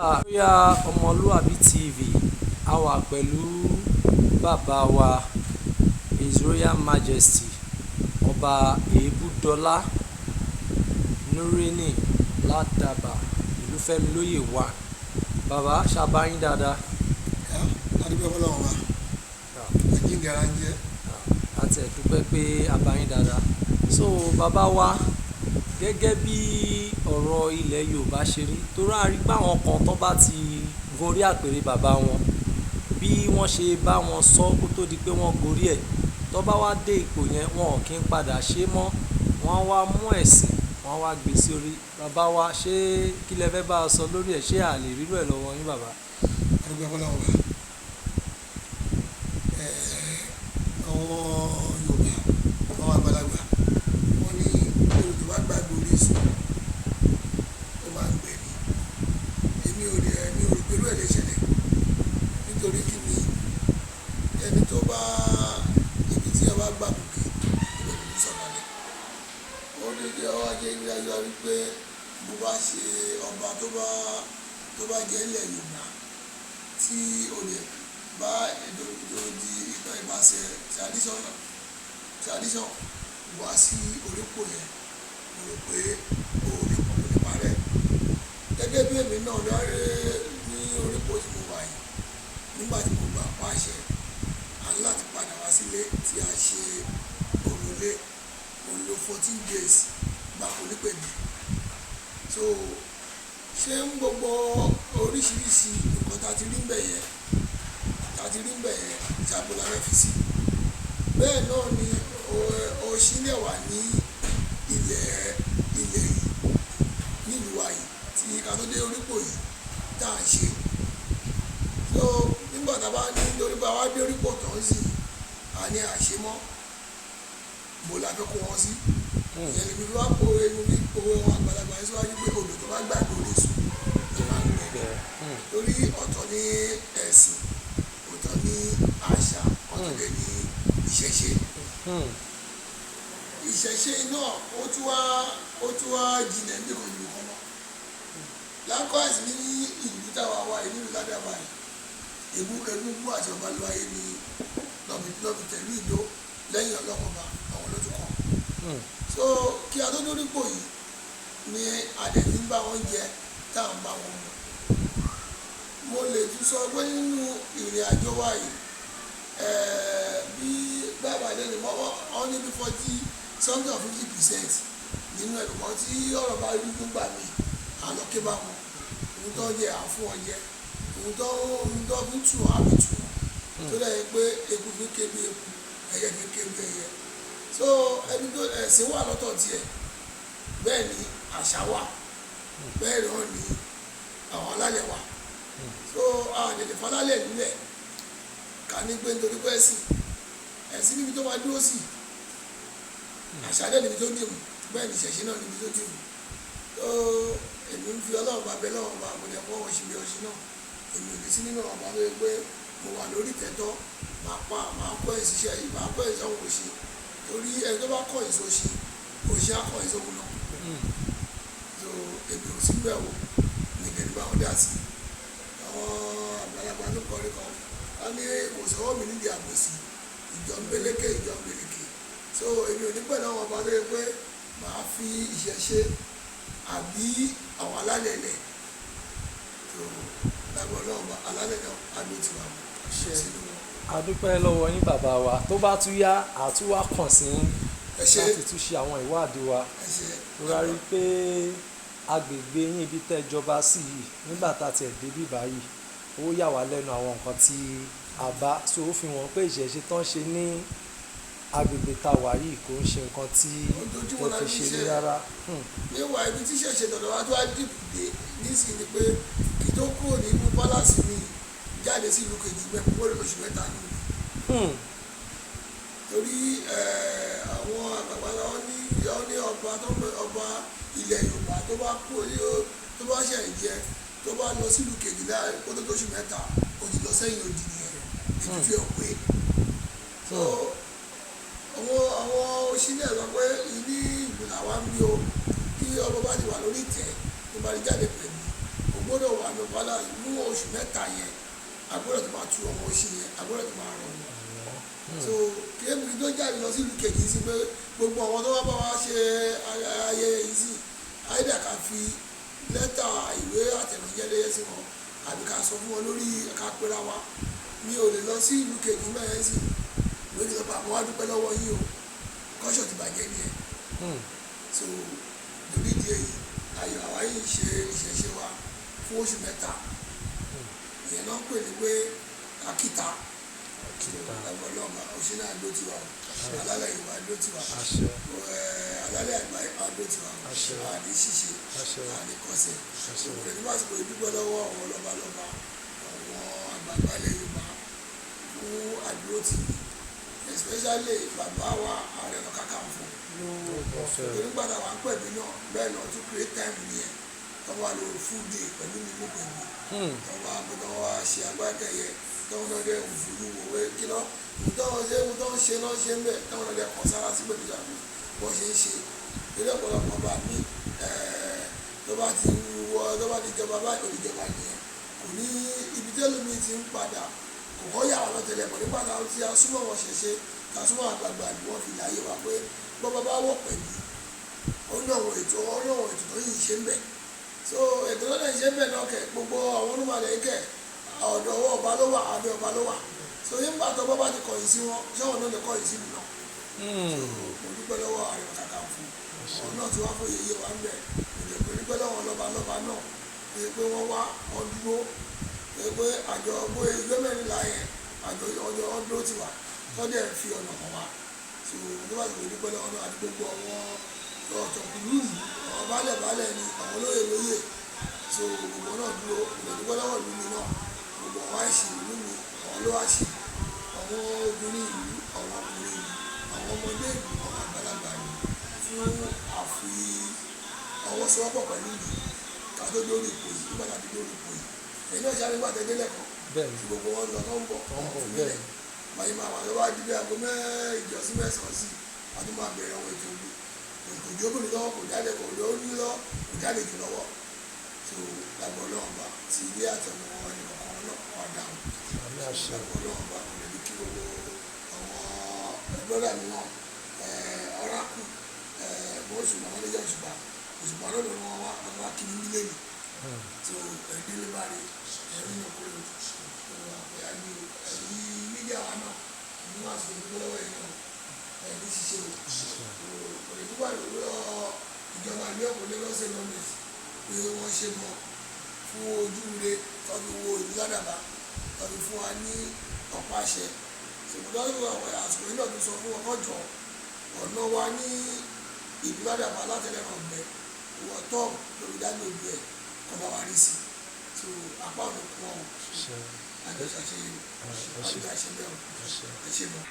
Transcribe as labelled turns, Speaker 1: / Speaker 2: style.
Speaker 1: Bóyá Ọmọlúàbí TV, a wà pẹ̀lú bàbá wa, His Royal Majesty Ọba Èébúdọ́lá Nureni Ládàbà Ìlúfẹ́milóyè one. Bàbá, ṣàbáyín dáadáa?
Speaker 2: Adúgbò fọlọ́run wa, àjíǹde ara ń jẹ́.
Speaker 1: A tiẹ̀ dúpẹ́ pé a bá yín dáadáa. So bàbá wa, gẹ́gẹ́ bí ọ̀rọ̀ ilẹ̀ Yorùbá ṣe rí, torí a rí pé àwọn kan tó bá ti gorí àpèrè bàbá wọn, bí wọ́n ṣe bá wọn sọ kó tó di pé wọ́n gorí ẹ̀, tó bá wá dé ipò yẹn, wọn ò kí ń padà ṣe mọ́, wọ́n wá mú ẹ̀sìn, wọ́n wá gbé sí orí. Bàbá wa, ṣé kí lẹ fẹ́ bá a sọ lórí ẹ̀? Ṣé a lè rírò ẹ̀ lọ́wọ́ yín, bàbá?
Speaker 2: Adúgbò fọlọ́run wa. Àwọn Yorùbá, àwọn àgbàlagbà, wọ́n ní odò tó bá gbàgbé orísun, ó máa ń gbẹ ni. Èmi ò rí, èmi ò rò pé irú ẹ̀ lè ṣẹlẹ̀. Nítorí kí ni ẹni tó bá ibi tí ẹ bá gbà gòkè, ibẹ̀ ló ń sọ̀kalẹ̀. Ó ní kí ọ wá jẹ́ ìdájọ́ wípé bó bá ṣe ọba tó bá jẹ́ ilẹ̀ Yorùbá tí ó lè bá ètò tó di ìgbà ìbáṣẹ tradition wá sí orípò yẹn, mo rò pé ó lè pọ̀ lè parẹ́. Gẹ́gẹ́ bí èmi náà lọ́rẹ́ ní orípò tí mo wà yìí, nígbà tí mo gba pàṣẹ, a ní láti padà wá sílé tí a ṣe òrùlé. Mo lò 14 days gbáko nípèbí. So ṣé ń gbogbo oríṣiríṣi nǹkan tá a ti rí ńbẹ̀ yẹn, tá a ti rí ńbẹ̀ yẹn, tí a bò la fẹ́ fi sí. Bẹ́ẹ̀ náà ni òṣìlẹ̀ wà ní ilẹ̀ ilẹ̀ yìí, nílùú wa yìí tí ká tó dé orípò yìí tá à ń ṣe. So nígbà tá a bá ní lórí bá wá dé orípò tán sí, a ní àṣẹ mọ́, bó la fẹ́ kó wọn sí. Ìyẹn lèmi fi wá powe, mo fi powe àwọn àgbàlagbà yẹn síwájú pé odò tó bá gbàgbé orísun ló máa ń gbẹ. Torí ọ̀tọ̀ ní ẹ̀sìn, ọ̀tọ̀ ní àṣà, ọ̀tọ̀ dẹ̀ ní ìṣẹ̀ṣe. Ìṣẹ̀ṣe náà ó tún wá jinlẹ̀ níbi kan ju kan lọ. Likewise ní ìlú táwa wà yìí, nílùú Ládàbà yìí, Egúngún àti Ọbalúayé ni lọ́bi tẹ̀lú ìdó lẹ́yìn ọlọ́mọba, àwọn ló tún kàn. So kí a tó dórípò yìí ni a dẹ̀ ti ń bá wọn jẹ, tá à ń bá wọn mu. Mo lè tún sọ pé nínú ìrìn àjò wa yìí, bí bàbá lẹ́nu mọ́, wọ́n ní bí 40 something or 50% nínú ẹ̀rù kan tí ọ̀rọ̀ bá rí nígbà mi, à lọ ké bá wọn. Ohun tó ń jẹ, à ń fún wọn jẹ. Ohun tó fi ń tù wọ́n, à fi tù wọ́n. Tó dẹ̀ jẹ́ pé eku fi ń ké bí eku, ẹyẹ fi ń ké bí ẹyẹ. So ẹni tó ẹ̀sìn wà lọ́tọ̀ tiẹ̀, bẹ́ẹ̀ ni àṣà wà, bẹ́ẹ̀ náà ni àwọn alálẹ̀ wà. So a lè lè falálẹ̀ nílẹ̀ ká ní pé nítorí pé ẹ̀sìn, ẹ̀sìn níbi tó máa dúró sí, àṣà dẹ̀ níbi tó dì mú, bẹ́ẹ̀ ni ìṣẹ̀ṣe náà níbi tó dì mú. So èmi ń fi Ọlọ́run bá bẹ lọ́wọ́ bá, mo dẹ̀ kọ́ ọ̀ṣìn bí ọ̀ṣìn náà. Èmi ò ní sí nínú ọba tó yẹ pé mo wà lórí ìtẹ́tọ́, màá pa, màá kọ́ ẹ̀ ṣiṣẹ́ yìí, màá kọ́ ẹ̀ sọ́hun òṣì. Torí ẹni tó bá kọ́ èso òṣì, òṣì á kọ́ èso òun náà. So èmi ò sí bẹ́ẹ̀ o, mi ò ní bá wọn dá sí. Àwọn àgbàlagbà ló kọrin kan, wọ́n ní kò sọ́wọ́ mi nídìí àbòsí, ìjọ ń belékè, ìjọ ń belékè. So èmi ò ní pẹ̀lú àwọn ọba tó yẹ pé màá fi ìṣẹ̀ṣe àbí àwọn alálẹ̀ lẹ̀. So lágbo Ọlọ́run bá alálẹ̀ náà, á ló ti wà mọ́ sínú wọn.
Speaker 1: A dúpẹ́ lọ́wọ́ yín, bàbá wa. Tó bá tún yá, a tún wá kàn sí yín
Speaker 2: Ẹ ṣé.
Speaker 1: láti tún ṣe àwọn ìwádìí wa.
Speaker 2: Ẹ ṣé.
Speaker 1: Torí a rí pé agbègbè yín, ibi tẹ́ jọba sí yìí, nígbà tá a ti ẹ̀ dé bí báyìí, ó yà wá lẹ́nu àwọn nǹkan tí a bá. So ó fi hàn pé ìṣẹ̀ṣe tó ń ṣe ní agbègbè tá a wà yìí kò ń ṣe nǹkan tí
Speaker 2: Ojoojúmọ́
Speaker 1: ẹ
Speaker 2: la
Speaker 1: fi
Speaker 2: fi
Speaker 1: ṣeré
Speaker 2: ṣe.
Speaker 1: rárá.
Speaker 2: Níwà ibi tí ìṣẹ̀ṣe tọ̀dọ̀ wa tó wá dìbò dé nísìnyí ni pé kí tó kúrò nínú pálásì mi jáde sí ìlú kejì mẹ́kún wọlé oṣù mẹ́ta nù. Torí àwọn àgbààgbà wọn ní, wọ́n ní ọba tó ń bẹ, ọba ilẹ̀ Yorùbá tó bá kú, tó bá ṣẹ̀ jẹ, tó bá lọ sí ìlú kejì láàárín kó tó tó oṣù mẹ́ta, ó ti lọ sẹ́yìn odi nìyẹn. Ètùtù ẹ̀ pé. So àwọn òṣìlẹ̀ sọ pé ní ìlú làwa ń bí o, kí ọba bá ti wà lórí ìtẹ́ tó bá rí jáde pẹ̀lú, ó gbọ́dọ̀ wà ní ọ̀pá mú oṣù mẹ́ta yẹn, a gbọ́dọ̀ tó máa tu ọmọ oṣù yẹn, a gbọ́dọ̀ tó máa rọ̀ wọ́n. So kí tó jáde lọ sí ìlú kejì sí pé gbogbo àwọn tó wá bá wa ṣe ayẹyẹ yìí sí, àìdá ká fi lẹ́tà ìwé àtẹ̀ránṣẹ́ léyẹ sí wọn, àbí ká sọ fún wọn lórí ká pera wa. Mi ò lè lọ sí ìlú kejì mẹ́rin sí lórí ọba àwọn wá dúpẹ́ lọ́wọ́ yín o, kọ́ṣọ̀ ti bàjẹ́ ni ẹ̀. So lórí ìdí èyí, ayọ̀ àwa yìí ń ṣe ìṣẹ̀ṣe wa fún oṣù mẹ́ta. Ìyẹn náà ń pè ní pé àkìtà. Ẹ̀wọ̀n ọlọ́mọ òṣì náà ló ti wà o, alálẹ̀ Yorùbá ló ti wà, alálẹ̀ àgbáyé ló ti wà o, àní ṣíṣe, àní kọsẹ̀. Òkè ní pàṣípò ìdúpẹ́ lọ́wọ́ àwọn lọ́balọ́ba, àwọn àgbààgbà ilẹ̀ Yorùbá fún àdúró tì mí, especially bàbá wa Ààrẹ Ọ̀nà Kakanfò. Nígbà tá a wà ń pẹ̀lú náà, bẹ́ẹ̀ lọ tún create time nìyẹn tó wà lórí full day pẹ̀lú mi mú pẹ̀lú tó wà tó wà ṣe agbákẹ́yẹ tó ń lọ́dẹ òfurufú wòwe kí lọ́ tó ń ṣe tó ń ṣe lọ́ ṣe ń bẹ̀ tó ń lọ́dẹ kàn sára sí pẹ̀lú ìṣàkóso bó ṣe ń ṣe. Ilé ọ̀pọ̀lọpọ̀ bá mi tó bá ti wọ tó bá ti jọba báyìí olùjọba nìyẹn kò ní ibi tẹ́lómi ti ń padà kò kọ́ yà wọ́n lọ́tẹ̀lẹ̀ mọ̀ nípa tí a súnmọ́ wọn ṣẹ̀ṣẹ̀ ta súnmọ́ àgbààgbà ni wọ́n fi láyé wa pé bọ́bá bá wọ̀ pẹ̀lú ó ní àwọn ètò ó ní àwọn ètò tó yìí ṣe ń bẹ̀. So ètò tó lè ṣe ń bẹ̀ náà kẹ̀ gbogbo àwọn onímọ̀lẹ̀ kẹ̀ ọ̀dọ̀ ọwọ́ ọba ló wà, abẹ́ ọba ló wà. So nígbà tó bá ti kọ̀yìn sí wọn, ṣé wọn náà lè kọ̀yìn sí ìlú náà? So mo dúpẹ́ lọ́wọ́ Ààrẹ Ọ̀nà Kakanfò, ọ̀hún náà ti wá fún yeye wa ń bẹ̀. Mo dẹ̀ pé dúpẹ́ lọ́wọ́ lọ́ba lọ́ba náà pé wọ́n wá wọ́n dúró pé àjọ bóyá ìjọ mẹ́rìnlá yẹn àjọ ọjọ́ ọdún ti wà tọ́jú ẹ̀ fi ọ̀nà kan wá. So nígbà tó dúpẹ́ lọ́wọ́ náà àti gbogbo àwọn ọ̀tọ̀kùlú àwọn baálẹ̀ baálẹ̀ ni àwọn olóyè lóyè. So gbogbo náà dúró, mo dúpẹ́ lọ́wọ́ ìlú mi náà, gbogbo àwọn àìsí ìlú mi, àwọn ló wá sí, àwọn obìnrin ìlú, àwọn ọkùnrin ìlú, àwọn ọmọdé ìlú, àwọn àgbàlagbà ìlú fún àfi ọwọ́ sowọ́pọ̀ pẹ̀lú ìlú ká tó dórí ipò yìí. Nígbà tá a ti dórí ipò yìí, èyí náà ṣe àríwá tẹ́lẹ̀ lẹ́kọ̀ọ́ tí gbogbo wọn lọ tó ń bọ̀ fún mi lẹ̀. Báyìí máa wà lọ́wọ́ àdìbí aago mẹ́jọ sí mẹ́sàn-án sí a tún máa bẹ̀rẹ̀ àwọn ètò ìlú. Kò jókòó lọ́wọ́, kò jáde, kò lóyún lọ́wọ́, kò jáde jù lọ́wọ́. So lábọ̀ ọlọ́run bá ti ilé àtọ̀nà wọn ní kọ̀ọ̀kan náà wà dáhùn. Lábọ̀ ọlọ́run bá kò lè ní kí gbogbo àwọn brọ́dà mi náà ọ̀rákù bọ́ọ̀sù màmá-lẹ́jà òṣùpá òṣùpá náà lọ́wọ́ wọn wá àwọn akíní nílé mi. So ẹ̀ẹ́dẹ́lé bá rí ẹ̀rí náà kúrò àbí ẹ̀rí mídíà wa náà ní wàá sọ ìdúpẹ́ lọ́wọ́ ẹ̀ náà ẹ̀rí ṣiṣẹ́ o. Kò lè dúpẹ́ lọ́wọ́ ìjọba ìlú Èkó Lagos State government pé wọ́n ṣe mọ́ fún ojúure tó fi wo ìlú Ládàbà tó fi fún wa ní ọ̀pá àṣẹ. Ṣùgbọ́n tó fi àsìkò yìí náà tó sọ fún wọn kọjọ ọ̀nà wa ní ìlú Ládàbà látẹlẹ́rọ̀ ọ̀gbẹ́ wọ tọ́ọ̀mù lórí dájú òbí ẹ̀ kọ́ bá wa rí sí. So apá ọ̀nà kún ọ àjọ ṣàṣeyẹ àjọ àṣẹ bẹ́ẹ̀ o ẹ ṣe mọ́.